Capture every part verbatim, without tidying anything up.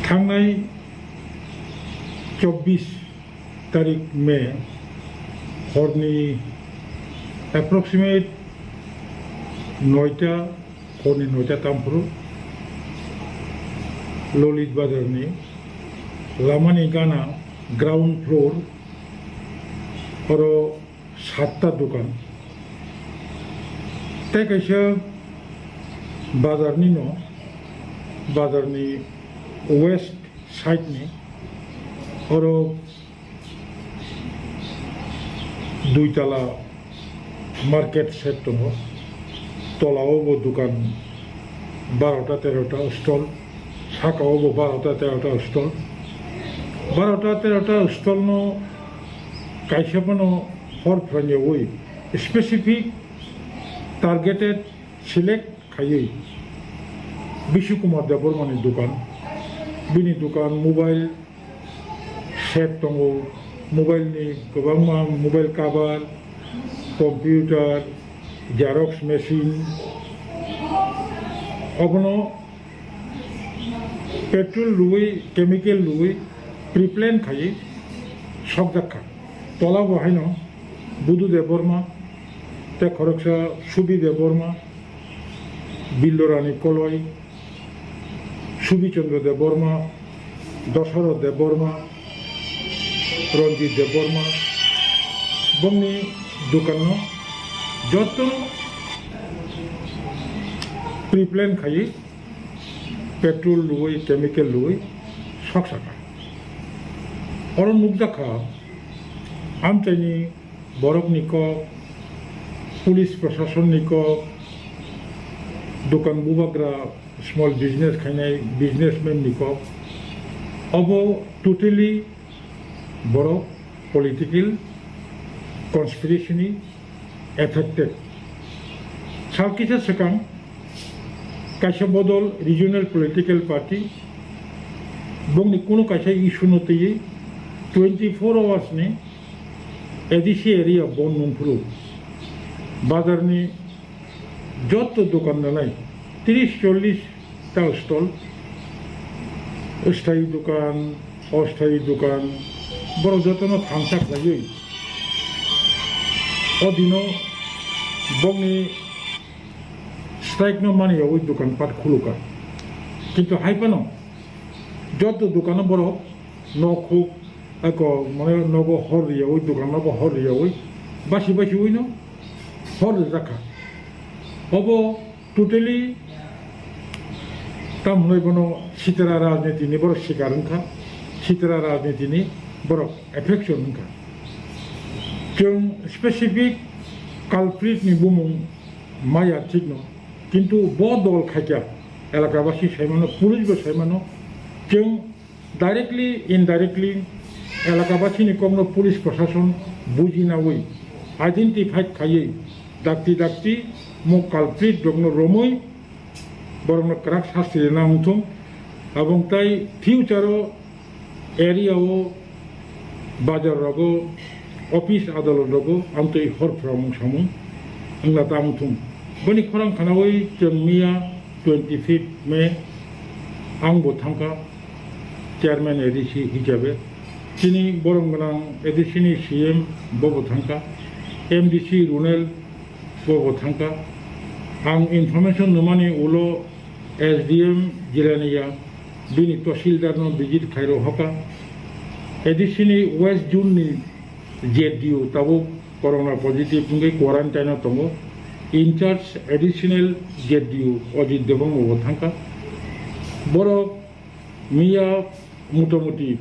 Thangnai chobbish tarik May horni approximate noita, horni noita tamphuru Lolit Bazarni lamani gana ground floor oro satta dukan. Tei kaisa bazarni no, bazarni west side ni oro dui tala market shed tongo. Tola o bo dukan barota terota stall, saka o bo barota terota stall. Barota terota stall no kaisa phano hor phrwngyawi specific targeted select khaiwi Bishu Kumar Debbarma ni dukan, bini dukan mobile set tongo, mobile ni kwbangma mobile cover, computer, xerox machine, obono petrol rwui, chemical rwui, pre-plan khaiwi sokjak kha. Tola bo haino Budu Debbarma, tei khoroksa Subi Debbarma, Billorani Koloi, Subi Chandra Debbarma, Dosaro Debbarma, Ranjit Debbarma, bongni dukanno jotono pre-plan khaiwi petrol rwui, chemical rwui soksaka. Oro nukjakha amchaini borokni kok, police prosasonni kok, dukan bubagra, small business khainai businessman ni kok. Obo totally borok political conspiracy ni affected. Sal kisa swkang kaisa bodol regional political party bongni kuno kaisa issue no twiwi twenty four hours ni A D C area bon nungphuru bazar ni joto dukan dalai tris chollis ta stall, sthayi dukan, osthayi dukan, borok jotono thansa khlaiwi o dino bongni strike no mani yawi dukan pat khuluka. Kintu hai phano joto dukano borok nok huk, eko, mane, nogo hor riyawi, dukan nogo hor riyawi, basi basi wino hor rijak kha. Obo totally tam hwnwi bono sitra rajniti ni borok sikar wngkha, sitra rajniti ni borok affection wngkha. Chwng specific culprit ni bumung maya thikno, kintu bo dol khaikya elakabasi saimano, police bo saimano, chwng directly, indirectly elakabasini kokno police prosason bujinawi, identify khaiwi dakti dakti mo culprit rokno romwi borokno kwrak sasti rwna wngthung. Abong tai future o area o, bazar rogo, office adalot rogo amtwi hor phramung samung wngna ta wngthung. Boni khorang khanawi chwng miya twenty fifth May ang bo thangkha chairman A D C hisabe. Chini borom gwnang A D C ni C M bo bo thangkha, M D C Runel bo bo thangkha. Ang information nwmani ulo S D M Jiraniya bini tahsildar no visit khairo hoka. A D C ni West Zone ni Z D O tabuk corona positive wngwi quarantine o tongo. In charge additional Z D O Ajit Debbarma bo thangkha. Borok miya motamuti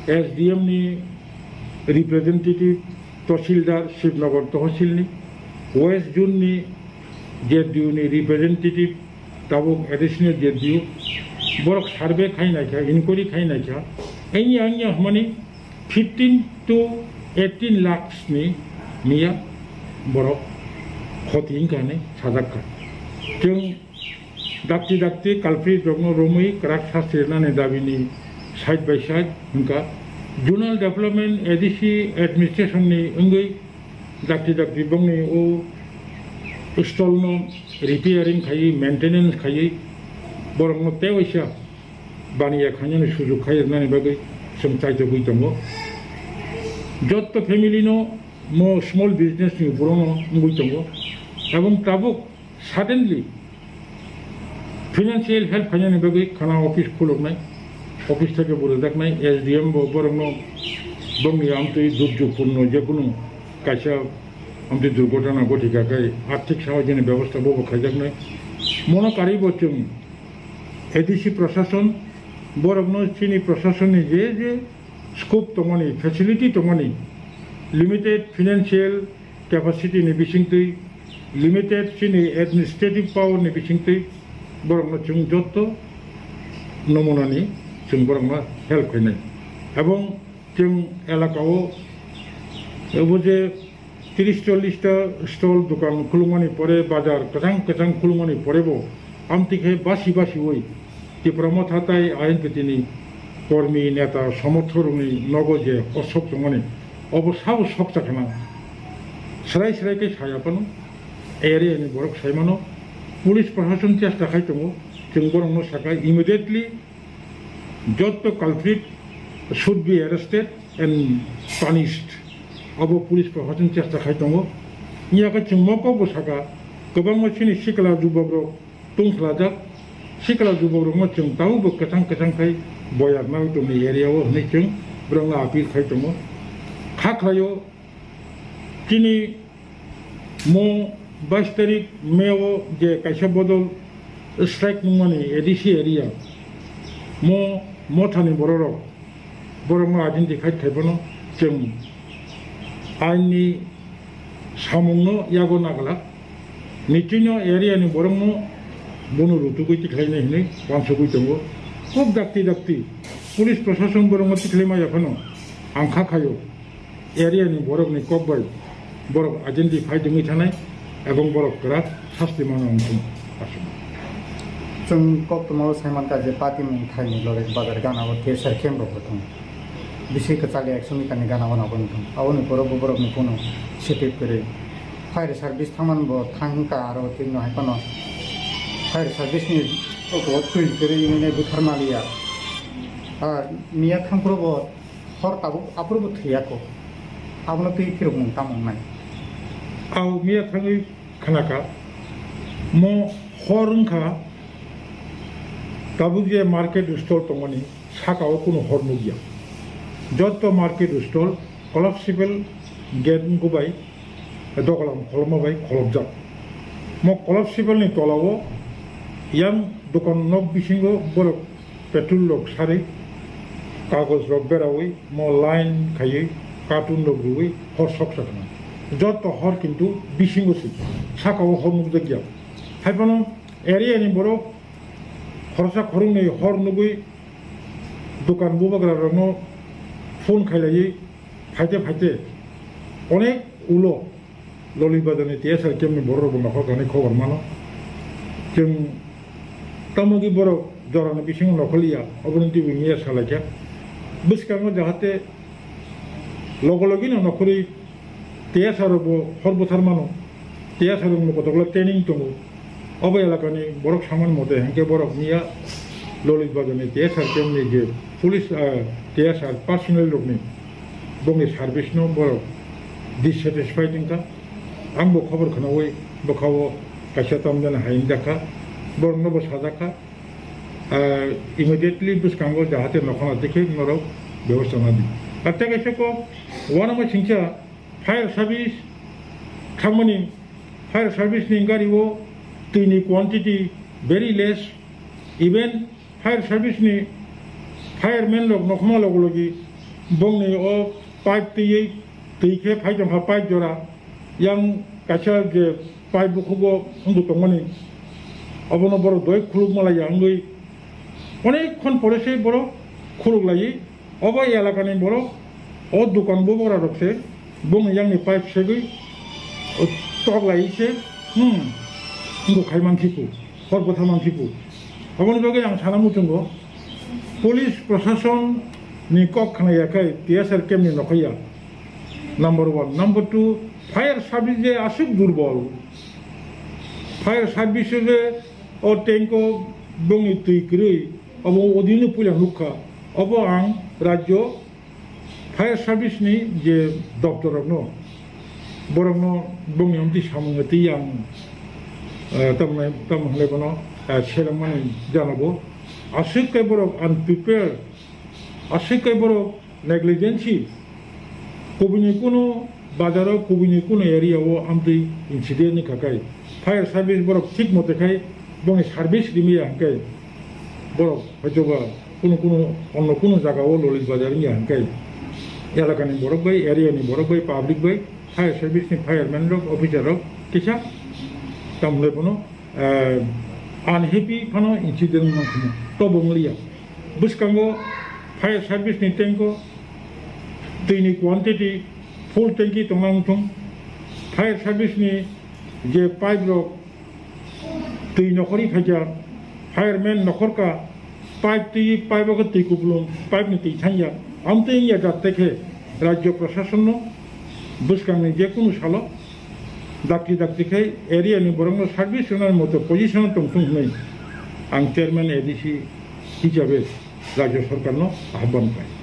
S D M ni representative, tahsildar Shibnagar tahsil ni, West Zone ni Z D O ni representative, tabuk additional Z D O, borok survey khai naikha, inquiry khai naikha, engya engya hwnmani fifteen to eighteen lakhs ni miya borok khoti wngkha hinwi sajak kha. Chwng dakti dakti culprit rokno romwi kwrak sasti rwnani dabini side by side wngkha. Zonal Development A D C administration ni wngwi dakti dakti bongni o stall no repairing khaiwi maintenance khaiwi borokno tewaisa baniya khainani sujuk khai rwnani bagwi chwng chaitogwi tongo. Jotto family no mo small business ni borokno wngwi tongo, ebong tabuk suddenly financial help khainani bagwi khana office khuluknai, office theke bo rwjaknai, S D M bo borokno bongni amtwi durjogpurno jekunu kaisa amtwi durgotona gothika khe arthik sahajyoni bebosta bobo khaijaknai. Mono karwi bo chwng A D C prosason borokno chini prosasonni je je scope tongmani, facility tongmani, limited financial capacity ni bisingtwi, limited chini administrative power ni bisingtwi borokno chwng jotto nomunani chwng borokno help khainai. Ebong chwng elaka o obo je tris chollish ta stall dokan khulumani pore, bazar kwchang kwchang khulumani pore bo amtwi khe basi basiwi Tipra Motha tai I N P T ni kormi, neta, somorthorokni nogo je hor sok tongmani, obo sabo sok cha khna. Srai srai khe saya phano, area ni borok sai mano, police proshashan chesta khai tongo, chwng borokno saka immediately jotto culprit should be arrested and punished. Obo police proshashan chesta khai tongo. Iya khe chwng mokok bo saka, kwbangma chini sikla jubokrok tungkhlajak, sikla jubokrokno chwng tabukbo kwchang kwchang khai boyar nai tongni area o hwnwi chwng borokno appeal khai tongo. Kha khlaio chini mo bais tarik May o je kaisa bodol strike nungmani A D C area, mo mothani bororok borokno identify khai phano chwng aini samungno yago naglak. Nichino area ni borokno bono rutugwi tikhlainai hinwi wansugwi tongo. Kok dakti dakti police proshashan borokno tikhlai maya phano ang kha khaio. Area ni borok ni kok bai borok identify wngwi thanai ebong borok kwrak sasti mano wng thung aswk. Chwng koktwmao sai mankha je patimung thaini lorek bazar gana o T S R camp rok bo tongo. Bisi kwchak ekso meter ni gana o nogwi wng thung. Aboni borok bo borok ni phone o sitip kwrwi. Fire service thangmani bo thang kha aro tini no hai phano fire service ni auto o twi kwrwi wngwi nai buthar maliya. Ah, miya thangphuru bo hor tabuk aphuru bo thwiya kho. Abono twi phirokmung tamo wngnai? Ang miya thangwi khnakha, mo hor wngkha, tabuk je market stall tongmani saka o kunu hor nukya. Jotto market stall collapsible gate wngkha bai, dogalam kholopma bai kholopjak. Mo collapsible ni tola o yang dokan nok bisingo borok petrol rok sarwi, kagoj rok berawi, mo line khaiwi, carton rok rwwi hor soksa khna. Jotto hor kintu bisingo se, saka o hor nukjakya. Haiphano area ni borok khoroksa khoroknwi hor nugwi dokan bubagra rokno phone khailaiwi phaite phaite onek ulo Loli Bazar ni T S R camp ni borok rok bo nokhor thani khobor mano. Chwng tamo ki borok jora ni bisingo nokhorliya, oboni twi bo miya salaikha. Bwskango jahate logo logi no nokhorwi T S R rok bo hor buthar mano. T S R rok ni kotok le training tongo. Obo elakani borok samani mote hwnkhe borok miya Loli Bazarni T S R camp ni je police, ah, T S R personnel rokni bongni service no borok dissatisfied wngkha. Ang bo khobor khnaui bwkhao kaisa tamjani hai wngjakha, borokno bo sajakha, ah, immediately bwskango jahate nokhorna tikhe norok bebosta nadi. Ar tei kaisa kok uanama singcha fire service thangmani, fire service ni gari o twi ni quantity very less, even fire service ni fireman rok nokhorma logo logi bongni o pipe twiwi twi khe phai tongkha pipe jora, yang kaisa je pipe bukhugo wngwi tongmani, obono borok doi khuluk malaiya wngwi onek khon pore se borok khuluk laiwi. Obo elakani borok o dokan bubagra rok se bongni yakni pipe segwi tok lai se, hmm, wngkha khai mankhe ku, hor bwtha mankhe ku. Oboni bagwi ang sana muchungo, police prosason ni kok khna ya khai T S R camp ni nokho ya. Number one. Number two, fire service je aswk durbol. Fire service je o tank o bongni twi kwrwi, obo odino puila nukha. Obo ang rajyo fire service ni je doctor rokno, borokno bongni omtwi samung twi yang, eh, tamni, tamo hwnle bono, eh, selengmani janogo. Aswk khe borok unprepared, aswk khe borok negligence, kubuni kunu bazaro, kubuni kunu area o amtwi incident ni khakai fire service borok thik mote khai bongni service rimiya hwnkhe borok hoitoba kunu kunu onno kunu jaga o lolik bazar wngya hwnkhe elakani borok bai, area ni borok bai, public bai, fire service ni fireman rok, officer rok kisa tamle bono, eh, unhappy phano incident wngkha, tobo wngliya. Bwskango fire service ni tank o twi ni quantity full tanki tongna wngthung. Fire service ni je pipe rok twi nokhorwi phaikha, fireman nokhorkha, pipe twi, pipe o khe twi kupulung, pipe ni twi thangya. Amtwi wngya dakti khe rajyo prasasonno bwskangni jekunu salo dakti dakti khe area ni borokno service rwnani moto position o tongthung hwnwi ang chairman A D C hisabe rajyo sorkarno ahban khlai.